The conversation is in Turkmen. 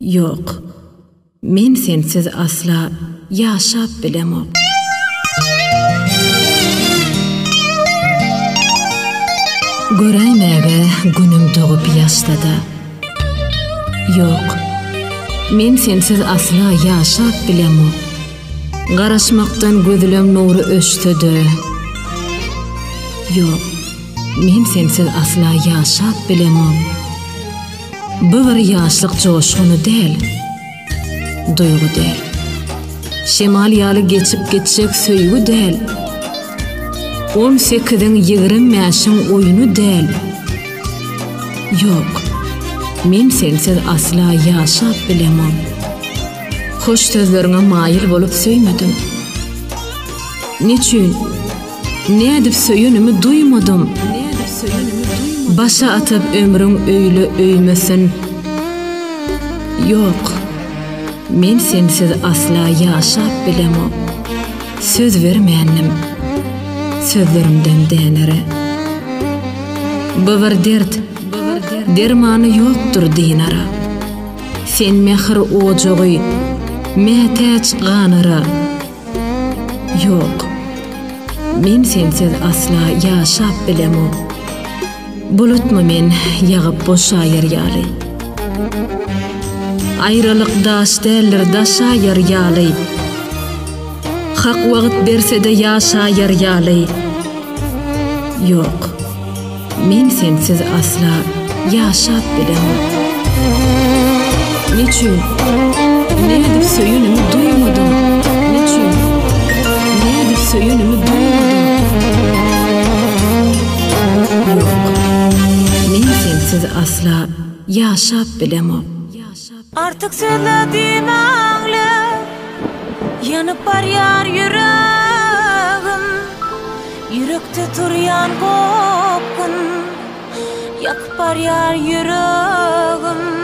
Ýok, men sensiz asla ýaşap bilemok. Göräýmäge günüm dogup ýaşsa-da. Ýok, men sensiz asla ýaşap bilemok. Garaşmakdan gözlem nury öçse-de. Ýok, men sensiz asla ýaşap bilemok. Bu bir ýaşlyk joşguny däl, duýgy däl. Şemal ýaly geçip gitjek söýgi däl. On sekiziň, ýigrim bäşiň oýny däl. Ýok, men sensiz asla ýaşap bilemok. Hoş sözleriňe maýyl bolup söýmedim. Neçün? Nädip söýenimi duýmadym. Başa atyp ömrüň öýle öýmesin. Ýok, men sensiz asla ýaşap bilemok. Söz bermändim, sözlerimden dänere. Bu bir dert, dermany ýokdur dynara. Sen mähir ojagy, mätäç ganara. Ýok. Men sensiz asla ýaşap bilemok. Bulutmy men ýagyp boşaýar ýaly. Aýralyk daş däldir daşaýar ýaly. Hak wagt berse-de ýaşaýar ýaly. Ýok. Men sensiz asla ýaşap bilemok. Neçün? Nädip söýenimi duýmadym? Neçün? Nädip söýenimi duýmadym? Ýok. Men sensiz asla ýaşap bilemok. Artyk sözle diýmäňle, Ýanyp barýar ýüregim. Ýürekde turýan gopgun, Ýakyp barýar ýüregim.